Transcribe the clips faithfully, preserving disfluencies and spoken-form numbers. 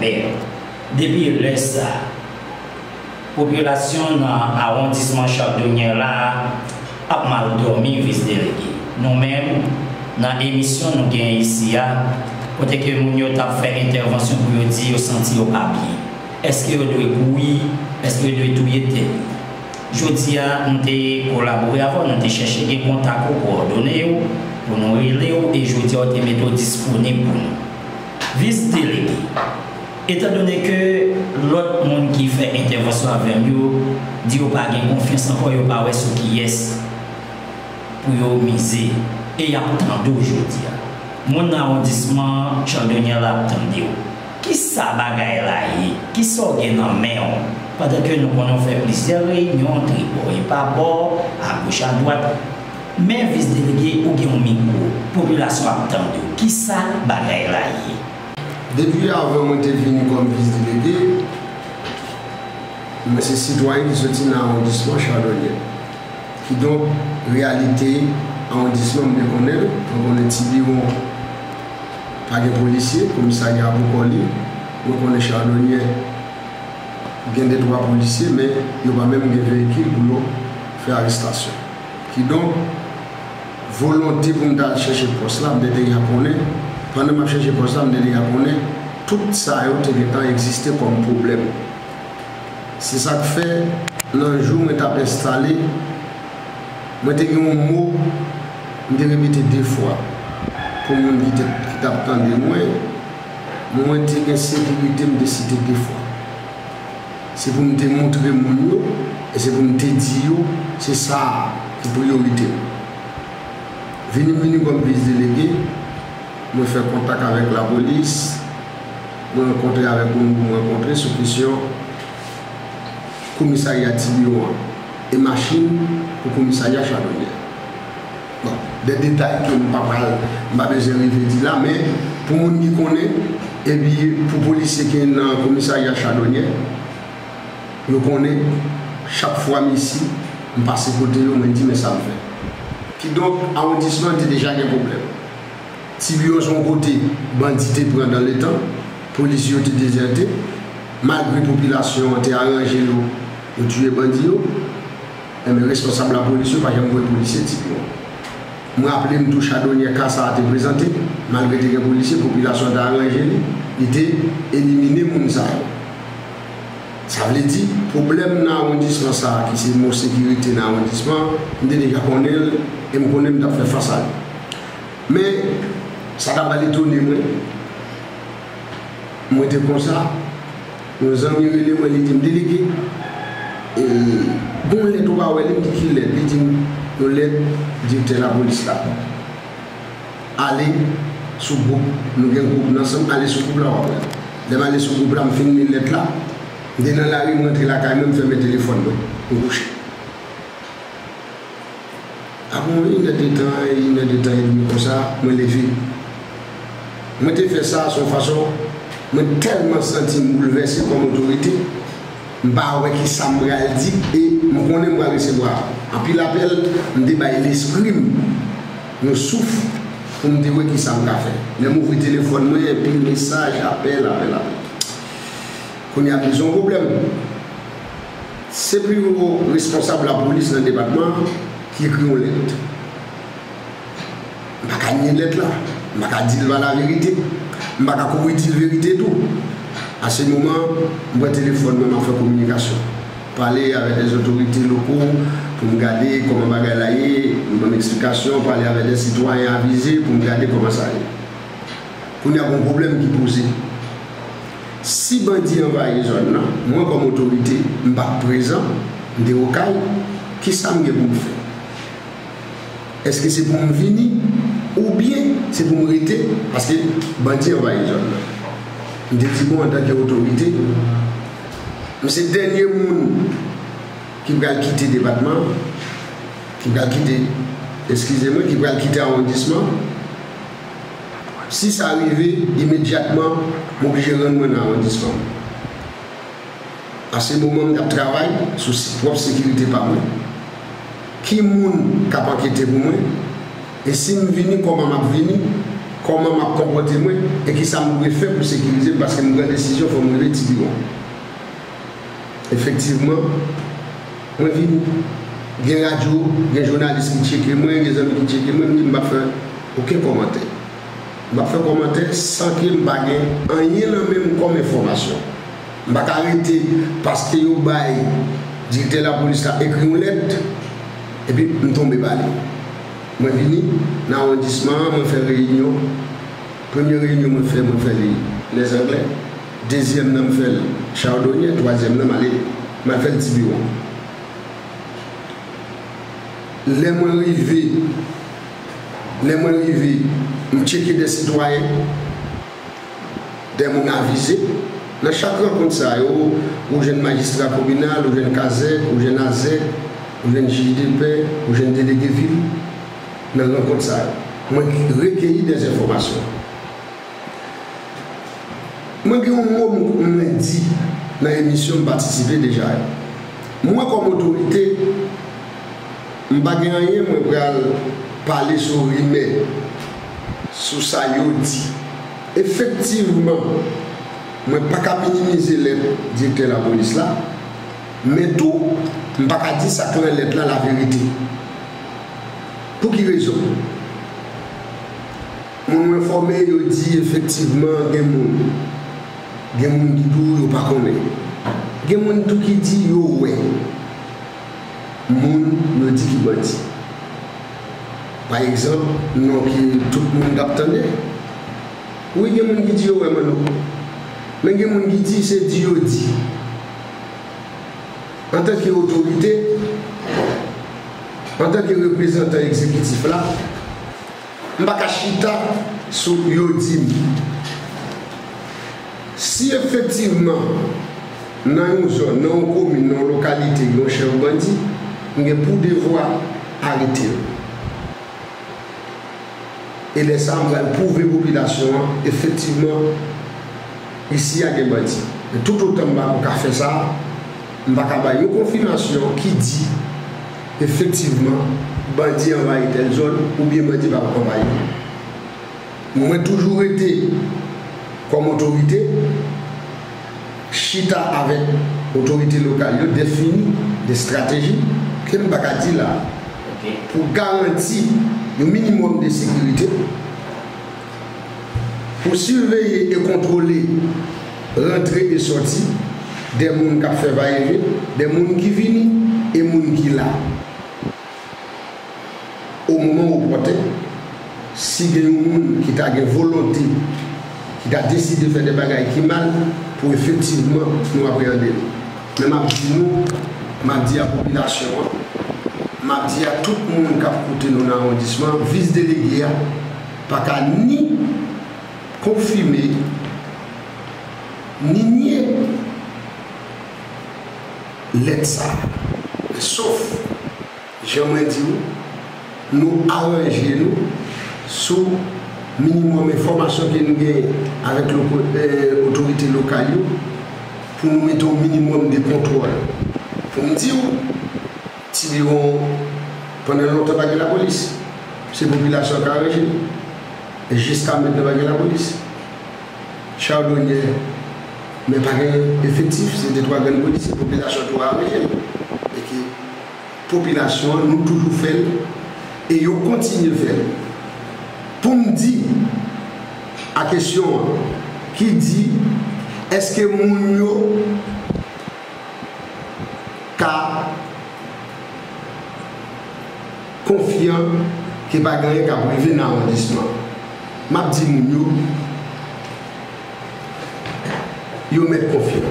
Depi lè sa a, popilasyon nan awondisman Chardonnière la ap mal dòmi, vis delege. Nou menm, nan emisyon nou genyen isi a, kote ke moun yo t ap fè entèvansyon pou yo di yo santi yo pa byen. Èske yo dwe kouri? Èske yo dwe touye tèt yo? Jodi a, nou te kolabore avè w, nou te chèche gen kontak ou, kowòdone w, pou nou rele w, e jodi a, w te mete w disponib pou nou. Vis delege, etandone ke lòt moun ki fè entèvansyon avè m yo di yo pa gen konfyans ankò, yo pa wè sou kiyès pou yo mize, e y ap tande w jodi a. Moun nan awondisman Chardonnière la ap tande w. Kisa bagay la ye? Kisa w gen nan men w? Pandan ke nou konnen w fè plizyè reyinyon, tribò e pabò, agoch adwat, men vis delege, ou gen yon mikwo, popilasyon ap tande w. Kisa bagay la ye? Depi avan mwen te vini kòm vis delege, mwen se sitwayen ki soti nan awondisman Chardonnière. Kidonk, reyalite awondisman, m te konnen l, mwen konnen Tibiwon pa gen polisye, komisarya pou kò li, mwen konnen Chardonnière gen de twa polisye, men yo pa menm gen veyikil pou yo fè arestasyon. Kidonk, volonte pou m t al chèche pòs la, m te deja konnen, pandan m ap chèche pòs la, m te deja konnen tout sa yo te gentan egziste kòm pwoblèm. Se sa k fè, nan jou mwen t ap enstale, mwen te gen yon mo, m te repete de fwa pou moun ki te, ki t ap tande mwen, mwen te gen sekirite, m te site de fwa. Se pou m te montre moun yo, e se pou m te di yo, se sa a ki priyorite m. Vini m vini kòm vis delege, mwen fè kontak avèk lapolis, mwen rankontre avèk moun pou mwen rankontre sou kesyon komisarya Tibiwon an e machin pou komisarya Chardonnière. Bon, de detay ke m pa pral, m pa bezwen rive di la, men pou moun ki konnen, epi pou polisye ki nan komisarya Chardonnière, yo konnen chak fwa m isi, m pase kote yo, mwen di men sa m fè. Kidonk, awondisman an te deja gen pwoblèm. Tibiwon se yon kote bandi te pran dan letan, polis yo te dezète, malgre popilasyon an te aranje yo, yo tiye bandi yo, enben responsab lapolis yo pa janm voye polisye Tibiwon. M raple m tou Chardonnière ka sa a te prezante, malgre te gen polisye, popilasyon an te aranje li, li te elimine moun sa yo. Sa vle di, pwoblèm nan awondisman sa a, ki se mo sekirite nan awondisman, m te deja konnen l, e m konnen m t ap fè fas a li. Men, sa ta pral etone mwen, mwen te konsa, yon zanmi rele mwen, li di m, "Delege, e, gon lèt ou pa wè li?" M di, "Ki lèt?" Li di m, "Yon lèt direktè lapolis la. Ale sou gwoup, nou gen gwoup nou ansanm, ale sou gwoup la, w ap wè." Lè m ale sou gwoup la, m fin li lèt la, m te nan lari, m rantre lakay mwen, m fèmen telefòn mwen, m kouche. Apre yon inèdtan, inèdtan edmi konsa, mwen leve. Mwen te fè sa sou yon fason, mwen tèlman santi m boulvèse kòm otorite, m pa wè ki sa m pral di, e m konnen m pral resevwa anpil apèl, m te bay lespri m yon souf pou m te wè ki sa m ka fè. Lè m ouvri telefòn mwen, anpil mesaj, apèl, apèl, apèl. Kounye a m di se yon pwoblèm. Se pi wo responsab lapolis nan depatman an ki ekri yon lèt. M pa ka nye lèt la. M pa ka di l pa laverite. M pa ka kouri di l verite tou. A se moman, m pran telefòn mwen, m ap fè kominikasyon. Pale avèk lèzotorite loko pou m gade kòman bagay la ye, yo ban m eksplikasyon, pale avèk lè sitwayen avize pou m gade kòman sa ye. Kounye a, gon pwoblèm ki poze. Si bandi anvayi zòn nan, mwen kòm otorite, m pa t prezan, m te Okay, kisa m gen pou m fè? Èske se pou m vini oubyen se pou m rete paske bandi anvayi zòn nan? M te di, bon, antanke otorite, m se dènye moun ki pral kite depatman an, ki pral kite, eskize mwen, ki pral kite awondisman an. Si sa rive, imedyatman, m oblije rann mwen nan awondisman m. A se moman m t ap travay sou se- pwòp sekirite pa mwen. Ki moun k ap ankete pou mwen? E si m vini, kòman m ap vini? kòman m ap konpòte mwen e ki sa m dwe fè pou sekirize m, paske m pran desizyon, fò m rive Tibiwon. Efektivman, mwen vini. Gen radyo, gen jounalis ki tcheke mwen, gen zanmi ki tcheke mwen, m di m p ap fè okenn kòmantè. M p ap fè kòmantè san ke m pa gen anyen nan men m kòm enfòmasyon. M pa ka rete paske yo bay direktè lapolis la ekri yon lèt, epi m tonbe pale. Mwen vini nan awondisman an, mwen fè reyinyon. Premye reyinyon mwen fè, mwen fè li Lèzanglè. Dezyèm nan, m fè l Chardonnière. Twazyèm nan, m ale, m al fè l Tibiwon. Lè mwen rive, lè mwen rive, m tcheke de sitwayen, de moun avize. Nan chak rankont sa yo, ou jwenn majistra kominal, ou jwenn kazèk, ou jwenn azèk, ou jwenn jij de pè, ou jwenn delege vil. Nan rankont sa yo, mwen rekeyi de enfòmasyon. Mwen gen yon mo m, mwen di nan emisyon m patisipe deja yo. Mwen kòm otorite, m pa gen anyen mwen pral pale sou rimè, sou sa yo di. Efektivman, mwen pa ka minimize lèt direktè lapolis la, men tou, m pa ka di sa k nan lèt la laverite. Pou ki rezon? Moun mwen fòme yo di efektivman gen moun. Gen moun ki di w yo pa konnen. Gen moun tou ki di yo wè moun yo di ki bandi. Pa egzanp, non ke tout moun k ap tande. Wi, gen moun ki di yo wè Manno. Men gen moun ki di se di yo di. Antanke otorite, antanke reprezantan egzekitif la, m pa ka chita sou yo di m. Si efektivman, nan yon zòn, nan yon komin, nan yon lokalite, gen yon chèf bandi, m gen pou devwa arete l. E lè sa a, m pral pwouve popilasyon an, efektivman, isi a gen bandi. Men toutotan m pa ko ka fè sa, m pa ka bay yon konfimasyon ki di, efektivman, bandi anvayi tèl zòn, oubyen bandi p ap anvayi. Mwen toujou rete kòm otorite, chita avèk otorite lokal yo, defini de estrateji ke m pa ka di la a, pou garanti yon minimòm de sekirite, pou siveye e kontwole rantre e sòti de moun k ap fè vayeven, de moun ki vini e moun ki la. O moman opòten, si gen yon moun ki ta gen volonte, ki ta deside fè de bagay ki mal, pou efektivman nou apreyande l. Men m ap di nou, m ap di a popilasyon an, m ap di a tout moun k ap koute nou nan awondisman an, vis delege a pa ka ni konfime, ni nye lèt sa a. Men sof, jan mwen di w, nou aranje nou sou minimòm enfòmasyon ke nou genyen avèk loko-, eh, otorite lokal yo pou nou mete yon minimòm de kontwòl. Pou m di w, Tibiwon, pandan lontan pa gen lapolis. Se popilasyon k aranje li. E jiska mentnan pa gen lapolis. Chardonnière, men pa gen efektif, se de twa grenn polisye, popilasyon tou aranje l. E ke popilasyon an, nou toujou fè l, e yo kontinye fè l. Pou m di a kesyon an, ki di, èske moun yo ka konfyan ke pa gen anyen k ap rive nan awondisman? M ap di moun yo, yo mèt konfyan.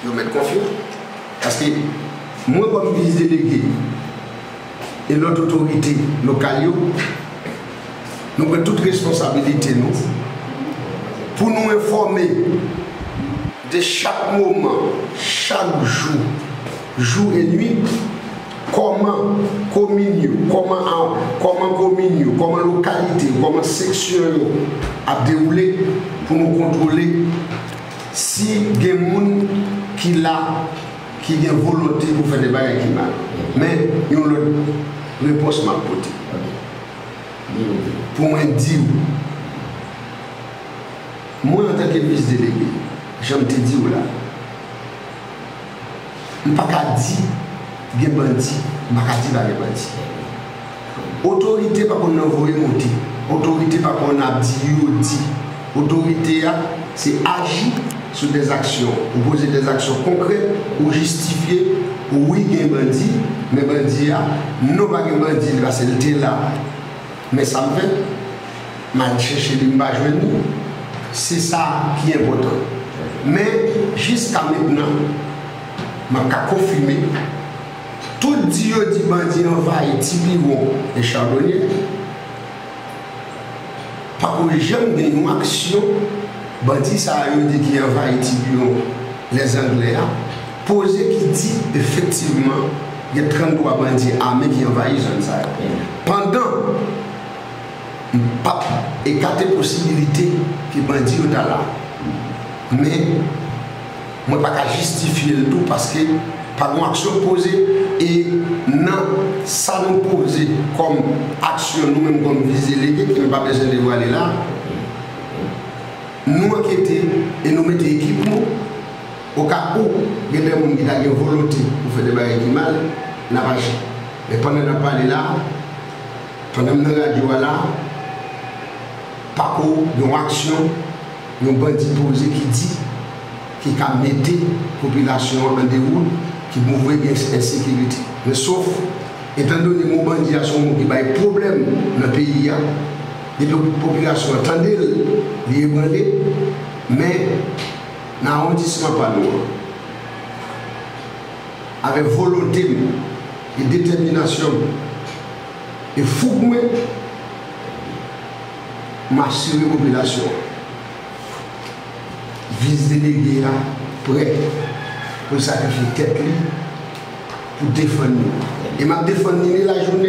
Yo mèt konfyan. Paske mwen, kòm vis delege, e lòt otorite lokal yo, nou pran tout responsabilite nou pou nou enfòme de chak moman, chak jou, jou e nwit, kòman komin yo, kòman a-, kòman komin yo, kòman lokalite yo, kòman seksyon yo ap dewoule pou nou kontwole si gen moun ki la, ki gen volonte pou fè de bagay ki mal. Men, yon lòt repons m ap pote. Pou mwen di w, Mwen, antanke vis delege, jan m te di w la, m pa ka di gen bandi, m pa ka di pa gen bandi. Otorite pa konn nan voye monte. Otorite pa konn ap di yo di. Otorite a, se aji sou dèzaksyon. Ou poze dèzaksyon konkrè, ou jistifye, wi, gen bandi, men bandi a, non, pa gen bandi, li pase l te la. Men sa m fè, m al chèche li, m pa jwenn li. Se sa ki enpòtan. Men, jiska mentnan, m ap ka konfime, tout di yo di bandi anvayi Ti Piwon e Chadonyè, pako janm gen yon aksyon bandi sa a yo di ki anvayi Ti Piwon, Lèzanglè a, poze ki di efektivman gen tranntwa bandi ame ki anvayi zòn sa yo. Pandan m p ap ekate posibilite ke bandi yo ta la. Men, mwen pa ka jistifye l tou paske pa gen aksyon k poze. E nan sa nou poze kòm aksyon, nou menm kòm vis delege, ke m pa bezwen devwale la, nou ankete e nou mete ekip nou. Oka ou gen de moun ki ta gen volonte pou fè de bagay ki mal, n ap aji. Men pandan n ap pale la, pandan m nan radyo a la, pako gen yon aksyon yon bandi poze ki di, ki ka mete popilasyon an an dewout, ki mouvwe gen ensekirite. Men sof, etandone mo bandi a se yon mo ki bay pwoblèm nan peyi a, depi popilasyon an tande l, li ebranle, men nan awondisman pa nou an, avèk volonte m e detèminasyon m e foug mwen, m asire popilasyon an, vis delege a prè pou l sakrifye tèt li pou defann nou. E m ap defann li ni lajounen.